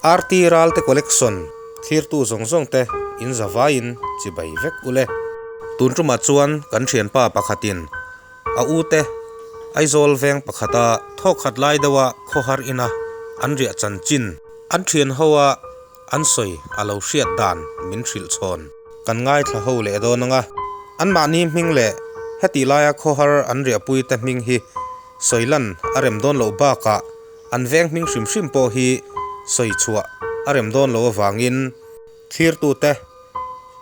RT Ralte Collection thlirtu zawng zawng te in zavaiin chibai vek ule. Tun tumah chuan kan thianpa pakhatin a u te Aizawl veng pakhata thawk khat lai deuha khawhar ina an riah chanchin an thian ho a an sawi a lo hriat dan min hrilh chhawn. Kan ngaithla ho leh dawn ang a, anmahni hming leh heti laia khawhar an riahpui te hming hi sawi lan a rem dawn loh bakah an veng hming hrim hrim pawh hi sawi chhuah a rem dawn loh avangin thlirtute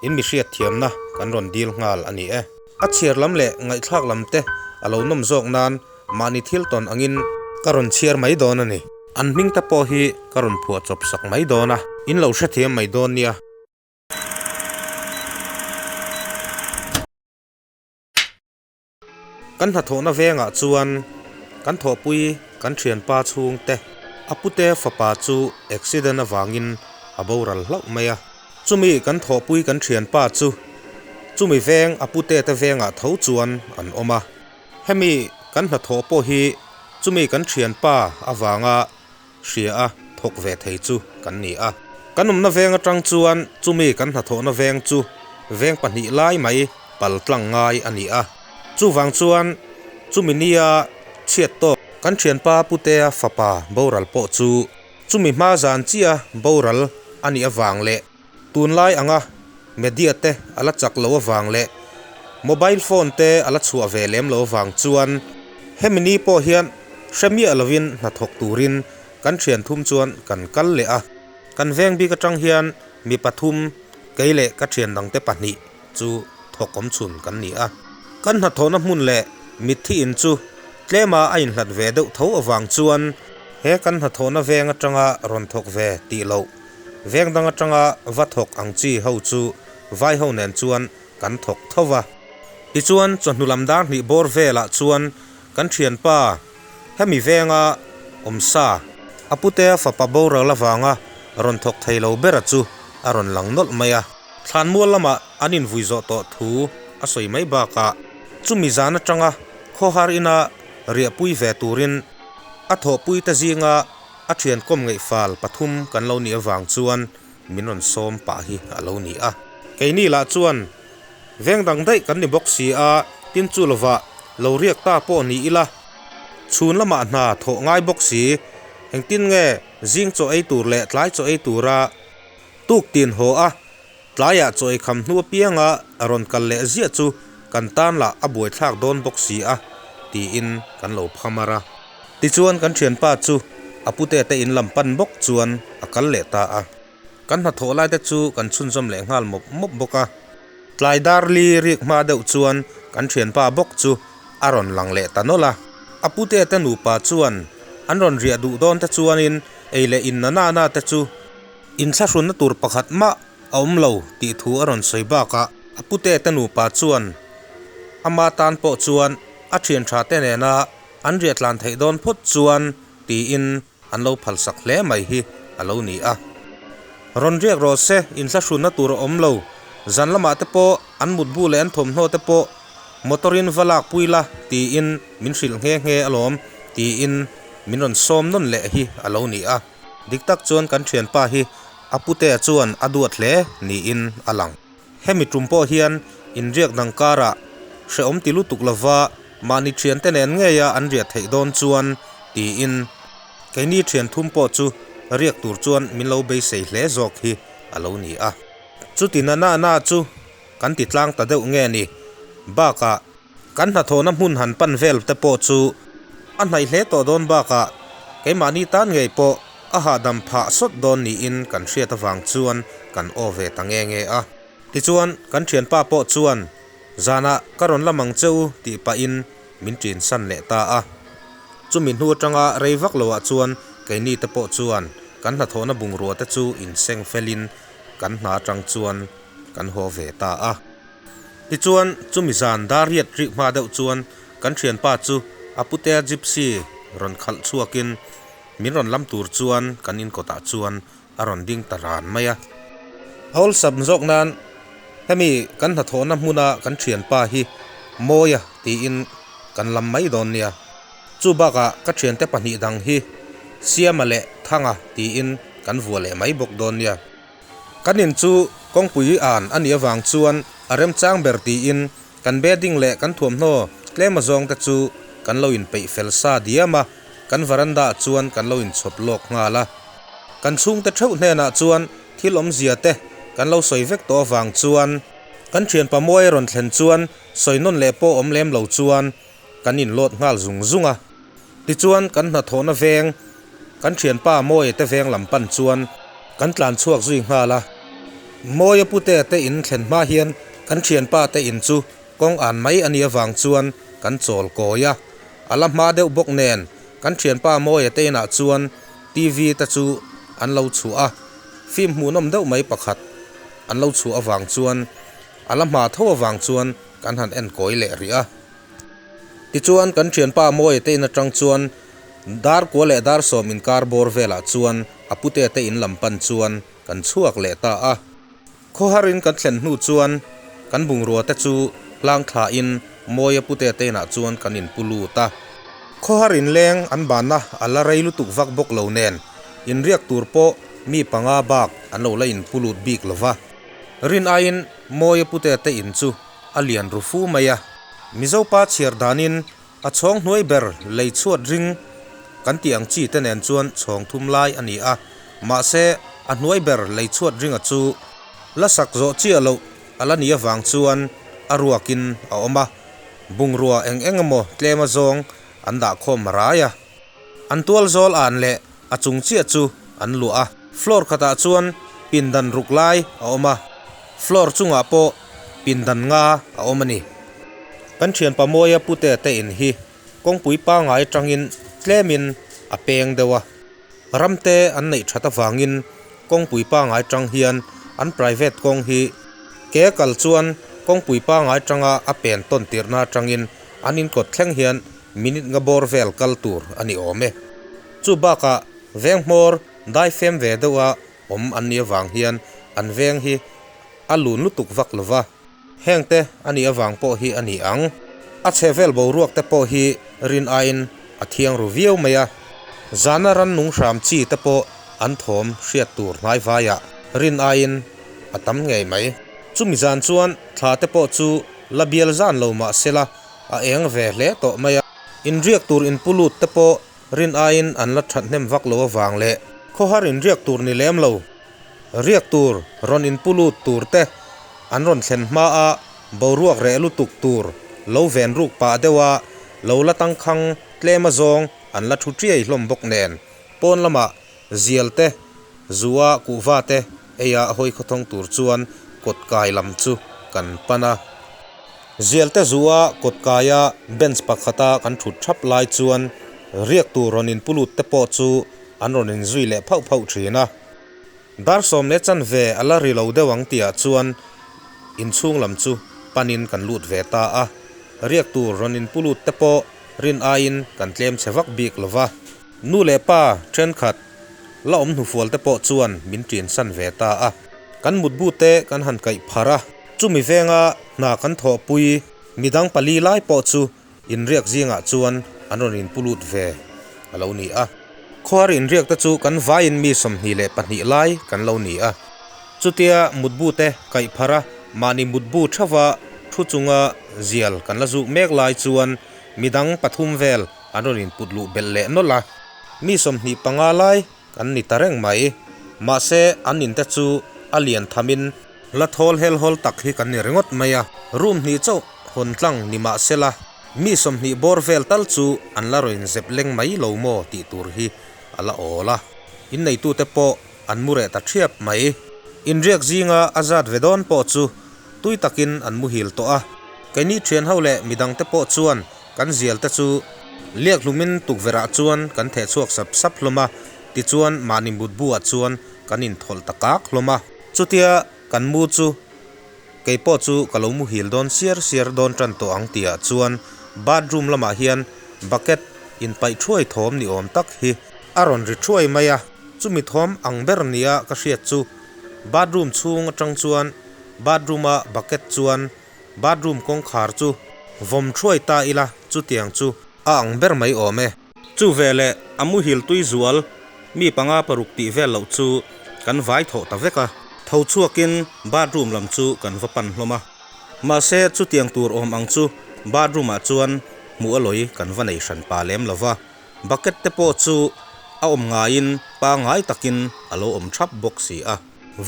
in mi hriat thiamna kan rawn dil nghal a ni e. A chhiar lam leh ngaihthlak lam te a lo nawm zawk nan mahni thil tawn angin ka rawn chhiar mai dawn a ni. An hming te pawh hi ka rawn phuah chawp sak mai dawn a, in lo hrethiam mai dawn nia. Kan hnathawhna vengah chuan kan thawhpui kan thianpa chhungte a pute fapa chu accident avangin a boral hlauh mai a. Chumi kan thawhpui kan thianpa chu chumi veng a pute te vengah tho chuan an awm a. Hemi kan hnathawh pawh hi chumi kan thianpa avanga hria a thawk ve thei chu kan ni a. Kan awmna veng atang chuan chumi kan hnathawhna veng chu veng pahnih lai mai pal tlang ngai a ni a. Chuvang chuan chumi nia chhiat tawk kan thianpa Putea fapa boral pawh chu chumi hma zan chiah boral a nih avang leh Tunlai anga media te a la chak lo avang leh mobile phone te a la chhuah ve lem lo avang chuan hemi ni pawh hian hre miah lovin hnathawk turin kan thian thum chuan kan kal leh a. Kan veng bik atang hian mi pathum kei leh ka thian dangte pahnih chu thawk awm chhun kan ni a. Kan hnathawhna hmun leh mitthi in chu tlema a inhlat ve deuh tho avang chuan he kan hnathawhna veng atanga rawn thawk ve tih loh Veng dang atanga va thawk ang chi ho chu vai ho nen chuan kan thawk tho va. Tichuan chawhnu lam dar hnih bawr velah chuan kan thianpa hemi venga awm sa a putea fapa boral avanga rawn thawk thei lo bera chu a rawn lang nawlh mai a. Thlanmual lamah an invui zawh tawh thu a sawi mai bakah chumi zan atanga khawhar ina riahpui ve turin a thawhpuite zinga A thian kawm ngeih fal pathum kan lo nih avang chuan min rawn sawm pah hi a lo ni a. Keini lah chuan veng dang daih kan ni bawk si a, tin chu lovah lo riak ta pawh ni ila. Chhun lamah hna thawh ngai bawk si, engtin nge zing chaw ei tur leh tlai chaw ei tura tuk tin haw a, tlaiah chaw ei kham hnu apianga rawn kal leh ziah chu kan tan lah a buaithlak dawn bawk si a, tiin kan lo phamar a. Tichuan kan thianpa chu a pute te in lam pan bawk chuan a kal leh ta a. Kan hnathawh lai te chu kan chhunzawm leh nghal mawp mawp bawk a. Tlai dar li rik hma deuh chuan kan thianpa bawk chu a rawn lang leh ta nawlh a. A pute te nupa chuan an rawn riah duh dawn te chuanin ei leh in na na na te chu inthlahrunna tur pakhat mah a awm lo tih thu a rawn sawi bakah a pute te nupa chuan ama tan pawh chuan a thian tha te nena An riah tlan theih dawn phawt chuan tiin an lo phalsak hle mai hi a lo ni a. Rawn riak rawh se, inthlahrunna tur a awm lo. Zan lamah te pawh an mutbu leh an thawmhnaw te pawh motor in va lak pui la tiin min hrilh nghe nghe alawm tiin min rawn sawm nawn leh hi a lo ni a. Dik tak chuan kan thianpa hi a putea chuan a duat hle niin a lang. Hemi tum pawh hian inriak dang karah hrehawm ti lutuk lova mahni thiante nen ngeia an riah theih dawn chuan tiin keini thian thum pawh chu riak tur chuan min lo beisei hle zawk hi a lo ni a. Chuti na na na chu kan ti tlang ta deuh nge ni? Bakah kan hnathawhna hmun han pan vel te pawh chu a hnaih hle tawh dawn bakah keimahni tan ngei pawh a hahdam phah sawt dawn niin kan hriat avang chuan kan aw ve ta nge nge a. Tichuan kan thianpa pawh chuan zanah ka rawn la mang che u tih pahin min ṭin san leh ta a. Chumi hnu atanga rei vak loah chuan keini te pawh chuan kan hnathawhna bungrua te chu inseng felin kan hna atang chuan kan haw ve ta a. Tichuan, chumi zan dar riat rih hma deuh chuan kan thianpa chu a putea gypsy rawn khalh chhuakin min rawn lam tur chuan kan inkawtah chuan a rawn ding ta ran mai a. A awlsam zawk nan hemi kan hnathawhna hmuna kan thianpa hi Mawia tiin kan lam mai dawn nia. Chu bakah ka thiante pahnih dang hi Siama leh Thanga tiin. kan vuah leh mai bawk dawn nia. Kan in chu kawngpui an a nih avang chuan a remchang ber tiin kan bedding leh kan thuamhnaw tlem azawng te chu kan lo inpeih fel sa diam a, kan veranda ah chuan kan lo inchhawp lawk nghal a. Kan chhungte theuh hnenah chuan thil awmzia te kan lo sawi vek tawh avang chuan kan thianpa Mawi a rawn thlen chuan sawi nawn leh pawh awm lem lo chuan kan inlawt nghal zung zung a. Tichuan kan hnathawhna veng, kan thianpa Mawia te veng lam pan chuan kan tlan chhuak zui nghal a. Mawia putea te in thlen hma hian kan thianpa te in chu kawng an mai a nih avang chuan kan chawl kawi a. A la hma deuh bawk nen kan thianpa Mawia te inah chuan TV te chu an lo chhuah a, film hmuhnawm deuh mai pakhat an lo chhuah avang chuan a la hma tho avang chuan kan han en kawi leh rih a. Tichuan kan thianpa Mawia te in atang chuan dar kua leh dar sawm inkar bawr velah chuan a pute te in lam pan chuan kan chhuak leh ta a. Khawharin kan thlen hnu chuan kan bungrua te chu hlang thlain Mawia pute te inah chuan kan inpu lut a. Khawhar inleng an banna a la rei lutuk vak bawk lo nen inriak tur pawh mi panga bak an lo la inpu lut bik lo va. Rin aiin Mawia pute te in chu a lian ru fu mai a. Mizo pa chhiar danin a chhawng hnuai ber lei chhuat ring kan tih ang chi te nen chuan chhawng thum lai a ni a, mahse a hnuai ber lei chhuat ringa chu la sak zawh chiah loh a la nih avang chuan a ruakin a awm a, bungrua eng eng emaw tlem azawng an dah khawm rai a. An tual zawl an leh a chung chiah chu an luah a. Floor khatah chuan pindan ruk lai a awm a, floor chungah pawh pindan nga a awm a ni. Kan thianpa Mawia pute te in hi kawngpui pangngai atangin tlemin a peng deuh a. Ramte an neih that avangin kawngpui pangngai tang hian an private kawng hi ke kal chuan kawngpui pangngai tanga a pen tawn tirhna atangin an inkawt thleng hian Minute nga bawr vel kal tur a ni awm e. Chu bakah veng hmawr dai fem ve deuha awm an nih avang hian an veng hi a lun lutuk vak lo va, hengte a nih avang pawh hi a ni ang. A chhe vel boruak te pawh hi rin aiin a thiang ru viau mai a, zana rannung hram chi te pawh an thawm hriat tur hnai vaiah rin aiin a tam ngei mai. Chumi zan chuan thla te pawh chu la bial zan lo mah sela, A eng ve hle tawh mai a. Inriak tur inpu lut te pawh rin aiin an la that hnem vak lo avang leh khawhar inriak tur ni lem lo. Riak tur rawn inpu lut tur te an rawn thlen hma a boruak reh lutuk tur lo ven ruk pah deuh a lo la tangkhang tlem azawng an la thu chiai hlawm bawk nen pawn lamah zial te zua kuhva te Eia hawi khawthawng tur chuan kawtkai lam chu kan pan a. Zialte zua kawtkaia bench pakhata kan thut thap lai chuan riak tur rawn inpu lut te pawh chu an rawn inzui leh phauh phauh thin a. Dar sawm leh chanve a la ri lo deuh ang tihah chuan inchhung lam chu panin kan lut ve ta a. Riak tur rawn inpu lut te pawh rin aiin kan tlem chhe vak bik lo va. Nu leh pa thenkhat La awm hnufual te pawh chuan min ṭin san ve ta a. Kan mutbu te kan han kaih pharh a, chumi venga hna kan thawhpui midang pali lai pawh chu inriak zingah chuan an rawn inpu lut ve a lo ni a. Khuar inriak te chu kan vaiin mi 22 lai kan lo ni a. Chutia mutbu te kaih pharh a, mahni mutbu theuha thu chunga zial kan la zuk mek lai chuan midang pathum vel an rawn input luh belh leh nawlh a. Mi 25 lai kan ni ta reng mai. Mahse, an inte chu a lian thamin la thawl hel hawl tak hi kan ni ringawt mai a. Room hnih chauh hawn tlang ni mah sela, mi 20 bawr vel tal chu an la rawn inzep leng mai lo maw tih tur hi a la awl a. Inneitute pawh an mu reh ta thiap mai. Inriak zinga a zat ve dawn pawh chu tui takin an muhil tawh a. Keini thianho leh midangte pawh chuan Kan zial te chu liak hlumin tukverh ah chuan kan theh chhuak sap sap hlawm a, tichuan mahni mutbu ah chuan kan inthawlh ta kak hlawm a. Chutia kan mu chu kei pawh chu ka lo muhil dawn siar siar dawn tan tawh ang tih ah chuan bathroom lamah hian bucket inpaih thuai thawm ni awm tak hi a rawn ri thuai mai a, chumi thawm ang ber nia ka hriat chu bathroom chhung atang chuan bathroom a bucket chuan Bathroom kawngkhar chu vawm thuai ta ila chutiang chu a ang ber mai awm e. Chu veleh a muhil tui zual Mi panga paruk tih vel loh chu kan vai thawh ta vek a. Tho chhuakin bathroom lam chu kan va pan hlawm a. Mahse chutiang tur awm ang chu bathroom ah chuan hmuh a lawi kan va nei hran pa lem lo va. Bucket te pawh chu a awm ngaiin pangngai takin a lo awm thap bawk si a.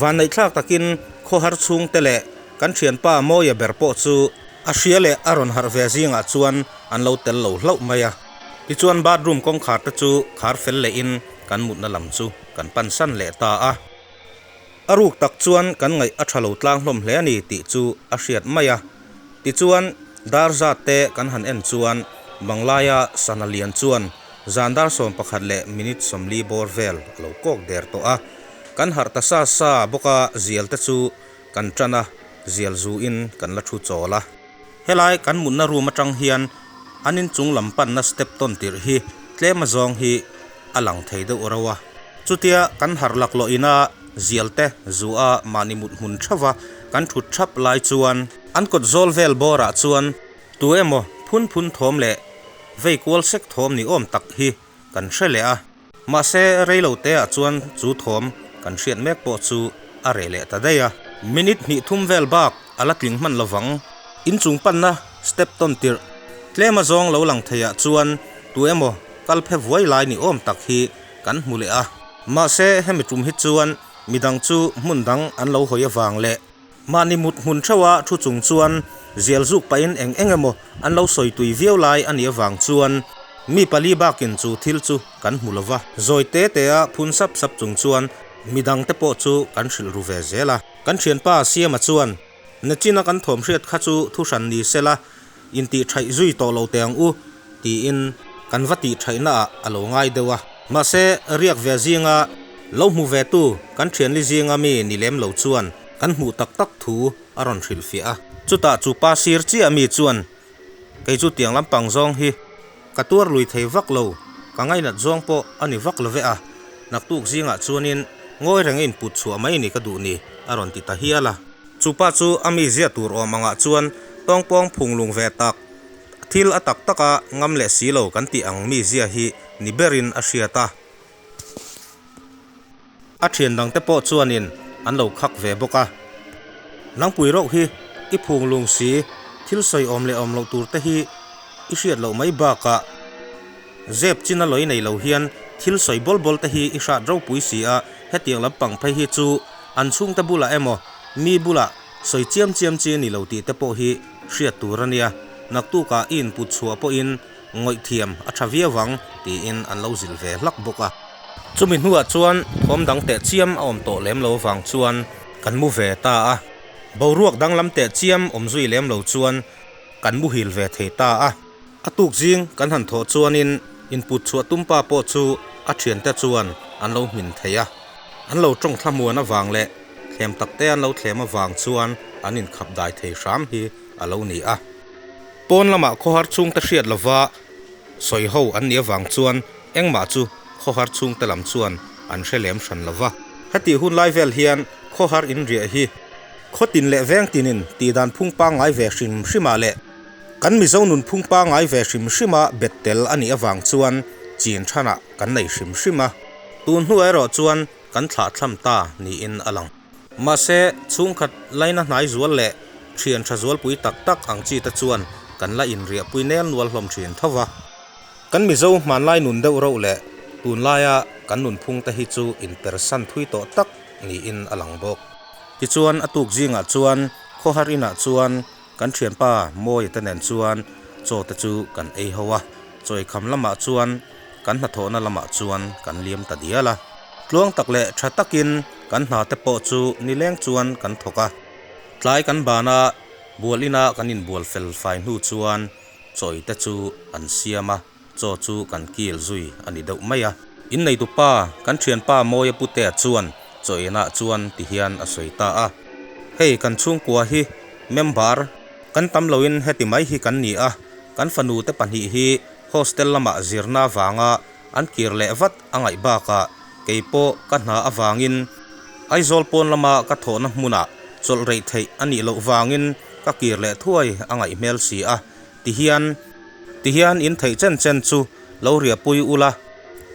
Vanneihthlak takin khawhar chhungte leh kan thianpa Mawia ber pawh chu a hria leh a rawn harh ve zingah chuan an lo tel lo hlauh mai a. Tichuan bathroom kawngkhar te chu khar fel lehin kan mutna lam chu kan pansan leh ta a. A ruk tak chuan kan ngaih a tha lo tlang hlawm hle a ni tih chu a hriat mai a. Tichuan, dar zat te kan han en chuan Banglaia sana lian chuan zan dar 11 leh minute 40 bawr vel a lo kawk der tawh a. Kan harh ta sa sa bawk a, zial te chu kan tan a, zial zuin kan la thu chawl a. Helai kan mutna room atang hian an inchung lam panna step tawn tirh hi tlem azawng hi a lang thei deuh rauh a. Chutia kan harh laklawh ina zial te zu a mahni mut hmun theuh a kan thut thap lai chuan an kawt zawl vel bawrah chuan tu emaw phun phun thawm leh vei kual sek thawm ni awm tak hi kan hre leh a. Mahse, rei lo te ah chuan chu thawm kan hriat mek pawh chu a reh leh ta daih a. Minute hnih thum vel bak a la tling hman lovang. Inchung panna step tawn tirh tlem a zawng lo lang thei ah chuan tu emaw kal phe vuai lai ni awm tak hi kan hmu leh a. Mahse, hemi tum hi chuan midang chu hmun dang an lo hawi avang leh Mahni mut hmun theuha thu chung chuan zial zuk pahin eng eng emaw an lo sawi tui viau lai a nih avang chuan mi pali bakin chu thil chu kan hmu lo va. Zawi te te a phun sap sap chung chuan midang te pawh chu kan hrilh ru ve zel a. Kan thianpa Siama chuan, Nachina kan thawm hriat kha chu thu hran ni sela, intih thaih zui tawh lo teh ang u, tiin kan va tih thaihna ah a lo ngai deuh a. Mahse, riak ve zinga lo hmu ve tu kan thianli zinga mi ni lem lo chuan kan hmuh tak tak thu a rawn hrilhfiah a. Chutah chu pa sir chiah mi chuan, Kei chu tiang lampang zawng hi ka tuar lui thei vak lo, ka ngainat zawng pawh a ni vak lo ve a, naktuk zingah chuanin ngawi reng a input chhuah mai ni ka duh ni, a rawn ti ta hial a. Chu pa chu a mi ziah tur awm angah chuan tawngpawng phunglung ve tak, thil a tak taka ngam leh si lo kan tih ang mi zia hi ni berin a hriat a. A thian dangte pawh chuanin an lo khak ve bawk a. Nangpui rauh hi i phunglung si, thil sawi awm leh awm loh tur te hi i hriat loh mai bakah zep chin a lawi nei lo hian thil sawi bawl bawl te hi i hrat ropui si a, hetiang lampang phei hi chu an chhungte bulah emaw mi bulah sawi chiam chiam chi a ni lo tih te pawh hi hriat tur a nia. Naktukah i input chhuah pawhin ngawih thiam a tha viau ang tiin an lo zilh ve hlak bawk a. Chumi hnuah chuan thawm dang teh chiam a awm tawh lem lo avang chuan kan mu ve ta a, boruak danglam teh chiam awm zui lem lo chuan kan muhil ve thei ta a. A tuk zing kan han thawh chuanin input chhuah tum pa pawh chu a thiante chuan an lo hmin thei a, an lo tawng thlamuan avang leh thlem takte an lo thlem avang chuan an inkhap dai thei hram hi a lo ni a. Pawn lamah khawhar chhungte hriat lova sawi ho an nih avang chuan engmah chu khawhar chhungte lam chuan an hre lem hran lova. Hetih hun lai vel hian khawhar inriah hi khawtin leh veng tinin tihdan phung pangngai ve hrim hrimah leh kan Mizo nun phung pangngai ve hrim hrima bet tel a nih avang chuan chin thanah kan nei hrim hrim a. Tun hnuah erawh chuan kan thlahthlam ta niin a lang. Mahse, chhungkhat laina hnai zual leh thian tha zualpui tak tak ang chi te chuan kan la inriahpui nel nual hlawm thin tho va. Kan Mizo hmanlai nun deuh reuh leh tunlaia kan nunphung te hi chu inpersan thui tawh tak niin a lang bawk. Tichuan, a tuk zingah chuan khawhar inah chuan kan thianpa Mawia te nen chuan chaw te chu kan ei ho a, chawikham lamah chuan kan hnathawhna lamah chuan kan liam ta dial a. Tluang tak leh tha takin kan hna te pawh chu nileng chuan kan thawk a. Tlai kan ban a, bual ina kan inbual fel fai hnu chuan chawi te chu an siam a, chaw chu kan kil zui a ni deuh mai a. Inneitu pa, kan thianpa Mawia Putea chuan chaw inah chuan ti hian a sawi ta a, Hei kan chhungkua hi member kan tam loin heti mai hi kan ni a, kan fanu te pahnih hi hostel lamah zirna avanga An kir leh vat a ngaih bakah kei pawh ka hna avangin Aizawl pawn lama ka thawhna hmunah chawlh reih theih a nih loh vangin ka kir leh thuai a ngaih hmel si a, tihian tihian in theih chen chen chu lo riahpui ula.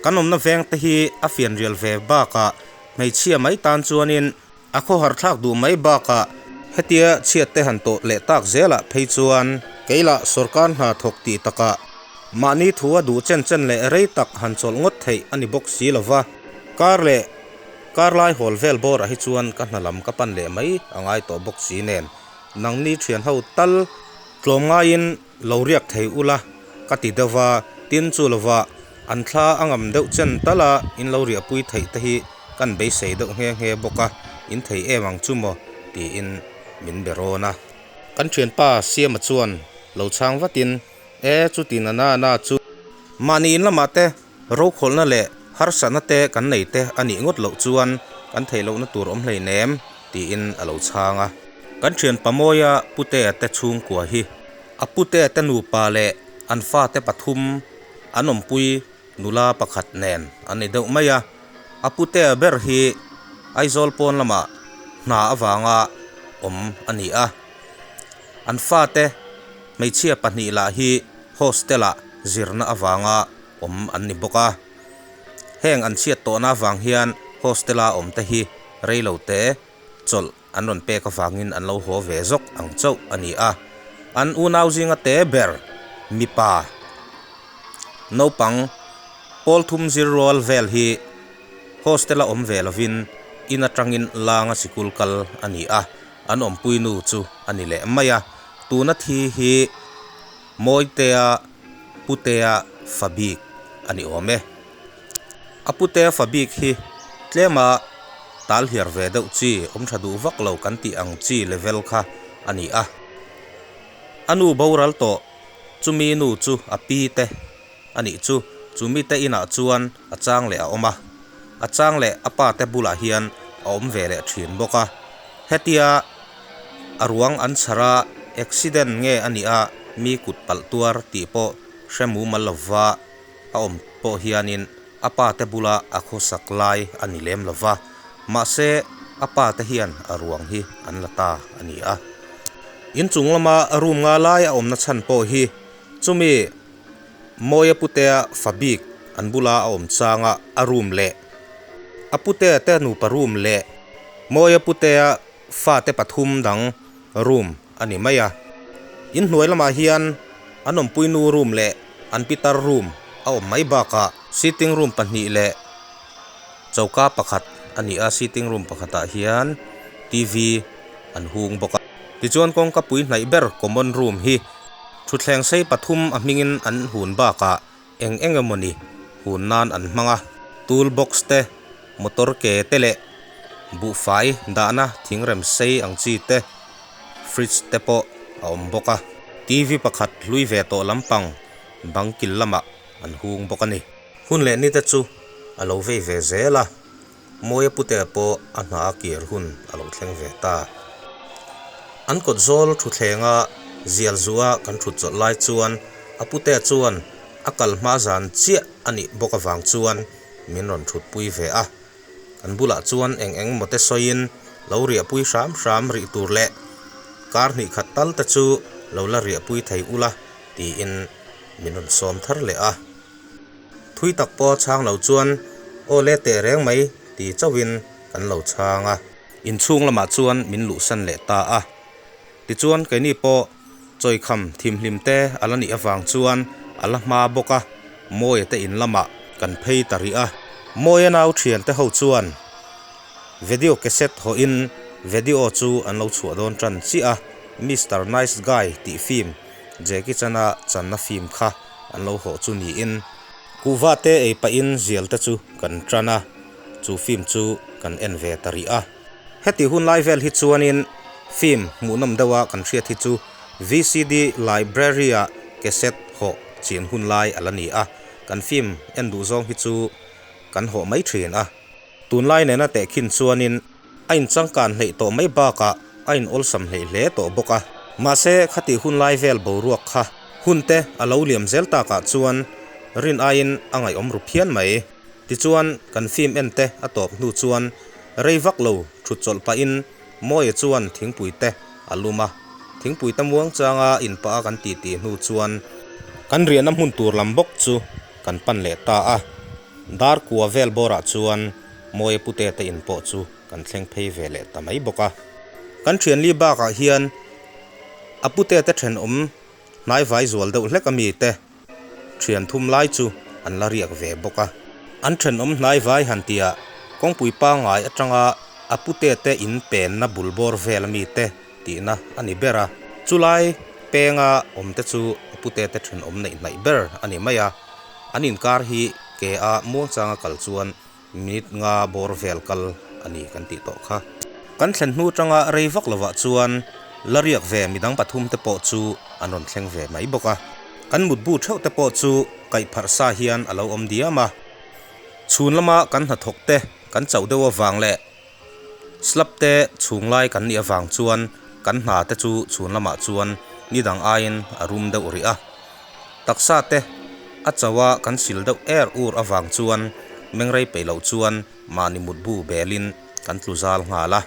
Kan awmna veng te hi a fianrial ve bakah hmeichhia mai tan chuanin a khawhar thlak duh mai bakah hetia chhiat te han tawh leh tak zelah phei chuan keilah sawrkar hna thawk tih takah mahni thu a duh chen chen leh rei tak han chawlh ngawt theih a ni bawk si lova. Kar leh kar lai hawl vel bawrah hi chuan ka hna lam ka pan leh mai a ngai tawh bawk si nen nangni thian ho tal tlawm ngaiin Lo riak thei ula ka ti deuh va, tin chu lova an thla a ngam deuh chen tal a in lo riahpui theih te hi kan beisei deuh nghe nghe bawk a, in thei em ang chu maw tiin min be rawn a. Kan thianpa Siama chuan lo chhang vatin, E chuti na na na chu. Mahni in lamah te rokhawlhna leh harsatna te kan nei te a nih ngawt loh chuan kan theih lohna tur awm hleinem tiin a lo chhang a. Kan thianpa Mawia Putea te chhungkua hi A pute te nupa leh an fate pathum an awmpui nula pakhat nen an ni deuh mai a. A putea ber hi Aizawl pawn lamah hna avanga awm a ni a. An fate hmeichhia pahnih lah hi hostel-ah zirna avanga awm an ni bawk a. Heng an chhiat tawhna avang hian hostel-a awmte hi reilote chawlh an rawn pek avangin an lo haw ve zawk ang chauh a ni a. An unau zinga te ber mipa naupang pawl thum zir rual vel hi hostel a awm ve lovin in atangin langa sikul kal a ni a, an awmpui nu chu a ni leh mai a. Tuna thi hi Mawitea Putea fa bik a ni awm e. A putea fa bik hi tlema tal hiar ve deuh chi awm tha duh vak lo kan tih ang chi level kha a ni a. A nu boral tawh chumi nu chu a pi te a nih chu chumi te inah chuan a chang leh a awm a, a chang leh a pa te bulah hian a awm ve leh thin bawk a. Hetia a ruang an chhar a, accident nge a nih a mi kut palh tuar tih pawh hre mumal lova. A awm pawh hianin a pa te bula a khawsak lai a ni lem lo va, mahse a pa te hian a ruang hi an la ta a ni a. Inchung lama room nga lai a awmna chhan pawh hi chumi Mawia Putea fa bik an bula a awm changa a room leh a Putea te nupa room leh Mawia Putea fate pathum dang room a ni mai a. Inhnuai lamah hian an awmpui nu room leh an pitar room a awm mai bakah sitting room pahnih leh choka pakhat a ni a, sitting room pakhatah hian TV an hung bawk a. Tichuan kawngka pui hnaih ber common room hi thutthleng sei pathum a hmingin an hun bakah eng eng emawni hun nan an hmang a, tool box te, motor ke te leh buhfai dahna thingrem sei ang chi te, fridge te pawh a awm bawk a. TV pakhat hlui ve tawh lampang bang kil lamah an hung bawk a ni. Hun leh ni te chu a lo vei ve zel a, Mawia Putea pawh a hna a kir hun a lo thleng ve ta. An kawt zawl thuthlenga zial zuah kan thut chawlh lai chuan a Putea chuan a kal hma zan chiah a nih bawk avang chuan min rawn thutpui ve a. Kan bulah chuan eng eng maw te sawiin lo riahpui hram hram rih tur leh kar hnih khat tal te chu lo la riahpui thei ula tiin min rawn sawm thar leh a. Thui tak pawh chhang lo chuan aw le teh reng mai ti chauhin kan lo chhang a. Inchhung lamah chuan min luhsan leh ta a. Tichuan keini pawh chawikham thimhlim te a la nih avang chuan a la hma bawk a, Mawia te in lamah kan phei ta rih a. Mawia nau thian te ho chuan video cassette hawhin video chu an lo chhuah dawn tan chiah a, Mister Nice Guy tih film Jackie Chan-a channa film kha an lo hawh chu niin kuhva te ei pahin zial te chu kan tan a, chu film chu kan en ve ta rih a. Heti hun lai vel hi chuanin film hmuhnawm deuha kan hriat hi chu VCD Library-a cassette hawh chin hun lai a la ni a, kan film en duh zawng hi chu kan hawh mai thin a. Tunlai nena tehkhin chuanin a inchangkan hleih tawh mai bakah a in awlsam hleih hle tawh bawk a. Mahse khati hun lai vel boruak kha hun te a lo liam zel takah chuan rin aiin a ngaihawm ru phian mai. Tichuan kan film en te a tawp hnu chuan rei vak lo thut chawlh pahin Mawia chuan thingpui te a lum a. Thingpui te muang changa in pah a kan titi hnu chuan kan riahna hmun tur lam bawk chu kan pan leh ta a. Dar kua vel bawrah chuan Mawia pute te in pawh chu kan thleng phei ve leh ta mai bawk a. Kan thianli bakah hian a pute te thenawm hnaivai zual deuh hlek ami te thian thum lai chu an la riak ve bawk a. An thenawm hnaivai han tia kawngpui pangngai atanga a pute te in penna bul bawr vel ami te tihna a ni ber a. Chulai penga awm te chu a pute te thenawm neih hnaih ber a ni mai a. An inkar hi ke a muangchanga kal chuan Minute nga bawr vel kal a ni kan tih tawh kha. Kan thlen hnu tanga rei vak lovah chuan la riak ve midang pathum te pawh chu an rawn thleng ve mai bawk a. Kan mutbu theuh te pawh chu kaih pharh sa hian a lo awm diam a. Chhun lama kan hnathawk te kan chauh deuh avang leh slab te chhung lai kan nih avang chuan kan hna te chu chhun lamah chuan ni dang aiin a rum deuh rih a. Taksa te a chauh a kan sil deuh er ur avang chuan mengrei peih loh chuan mahni mutbu belin kan tlu zal nghal a.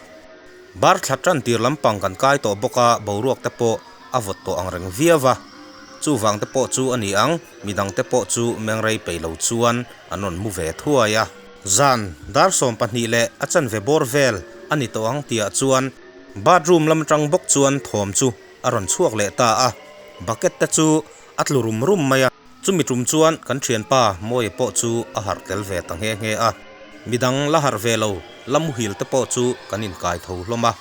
Bar thla tan tir lampang kan kai tawh bawk a, boruak te pawh a vawt tawh ang reng viau a. Chuvang te pawh chu a ni ang, midang te pawh chu mengrei peih lo chuan an rawn mu ve thuai a. Zan dar 12 leh a chanve bawr vel a ni tawh ang tihah chuan bathroom lam atang bawk chuan thawm chu a rawn chhuak leh ta a, bucket te chu a tlu rum rum mai a. Chumi tum chuan kan thianpa Mawia pawh chu a harh tel ve ta nghe nghe a, midang la harh ve lo la muhil te pawh chu kan inkai tho hlawm a.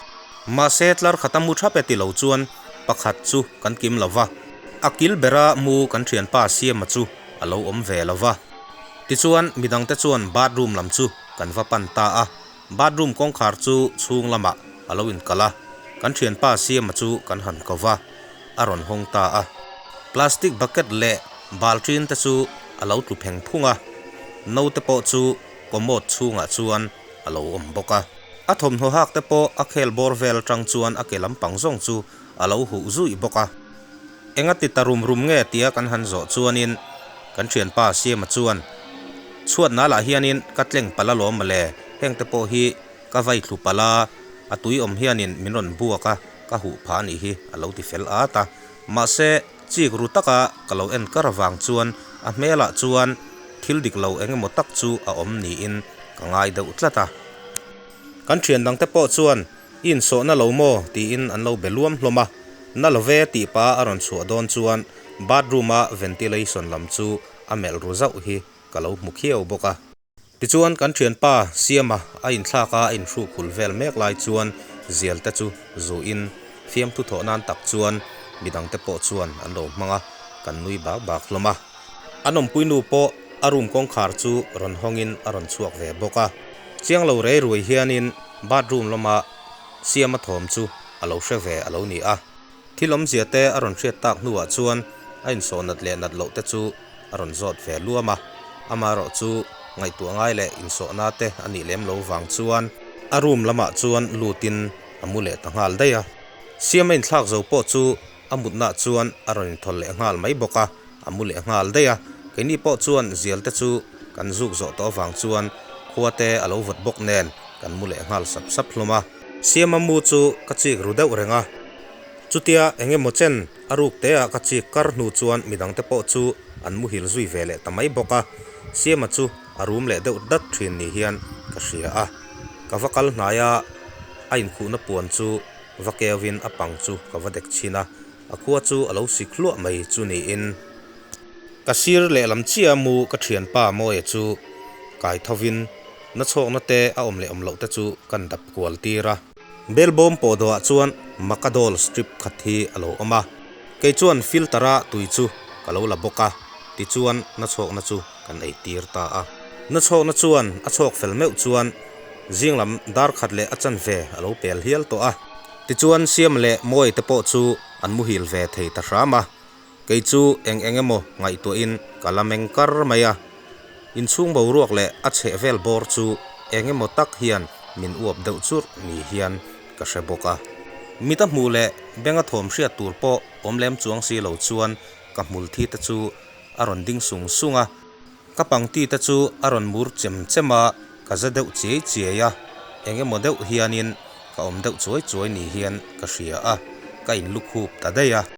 Mahse tlar khata mu thap e ti lo chuan pakhat chu kan kim lo va, a kil bera mu kan thianpa Siama chu a lo awm ve lo va. Tichuan midangte chuan bathroom lam chu kan va pan ta a. Bathroom kawngkhar chu chhung lamah a lo inkalh a, kan thianpa Siama chu kan han ko va, a rawn hawng ta a. Plastic bucket leh balṭin te chu a lo tlu pheng phung a, naute pawh chu commode chhungah chuan a lo awm bawk a. A thawmhnaw hak te pawh a khel bawr vel atang chuan a ke lampang zawng chu a lo huh zuih bawk a. Enga ti ta rum rum nge tia kan han zawh chuanin kan thianpa Siama chuan, Chhuat nalah hianin ka tleng palh alawm mawle, heng te pawh hi ka vai thlu palh a, a tui awm hianin min rawn buak a, ka huh phah anih hi a lo ti fel at a. Mahse, chik ru taka ka lo en kar avang chuan a hmelah chuan thil dik lo eng emaw tak chu a awm niin ka ngai deuh tlat a. Kan thian dangte pawh chuan I insawh na lo maw? tiin an lo be luam hlawm a, na lo ve tih pa a rawn chhuah dawn chuan bathroom a ventilation lam chu a melh ru zauh hi ka lo hmu khiau bawk a. Tichuan kan thianpa Siama a inthlak a a inhruk hul vel mek lai chuan zial te chu zuin fiamthu thawh nan tak chuan midang te pawh chuan an lo hmang a, kan nui bak bak hlawm a. An awmpui nu pawh a room kawngkhar chu rawn hawngin a rawn chhuak ve bawk a. Chiang lo rei ruai hianin bathroom lama Siama thawm chu a lo hre ve a lo ni a. Thil awmzia te a rawn hriat tak hnuah chuan a insawh nat leh nat loh te chu a rawn zawt ve luam a. Amaherawh chu ngaihtuah ngai leh insawhna te a nih lem lo vang chuan a room lamah chuan lutin a mu leh ta nghal daih a. Siama inthlak zo pawh chu A mutnaah chuan a rawn inthawl leh nghal mai bawk a, a mu leh nghal daih a. Keini pawh chuan zial te chu kan zuk zawh tawh avang chuan khua te a lo vawt bawk nen kan mu leh nghal sap sap hlawm a. Siama mu chu ka chik ru deuh reng a, chutia eng emaw chen a ruk te ah ka chik kar hnu chuan midang te pawh chu an muhil zui ve leh ta mai bawk a. Siama chu a rum leh deuh dat thin ni hian ka hria a, ka va kal hnai a, a inkhuhna puan chu Va keuvin a pang chu ka va dek chhin a, a khua chu a lo sik hluah mai chu niin. Ka sir lehlam chiah mu ka thianpa Mawia chu kai thovin na chhawkna te a awm leh awm loh te chu kan dap kual tir a. Belbawm pawh dawhah chuan Macadol strip khat hi a lo awm a, kei chuan filter a tui chu ka lo la bawk a, tichuan na chhawkna chu kan ei tir ta a. Na chhawkna chuan a chhawk fel meuh chuan Zing lam dar khat leh a chanve a lo pel hial tawh a. Tichuan Siam leh Mawi te pawh chu an muhil ve thei ta hram a. Kei chu eng eng emaw ngaihtuahin ka la meng kar mai a. Inchhung boruak leh a chheh vel bawr chu eng emaw tak hian min uap deuh churh ni hian ka hre bawk a. Mit a hmuh leh benga thawm hriat tur pawh awm lem chuang si lo chuan ka hmul thi te chu a rawn ding sung sung a. Ka pangti te chu a rawn mur chem chem a, ka za deuh chiai chiai a, eng emaw deuh hianin ka awm deuh chuai chuai ni hian ka hria a, ka inlukhup ta daih a.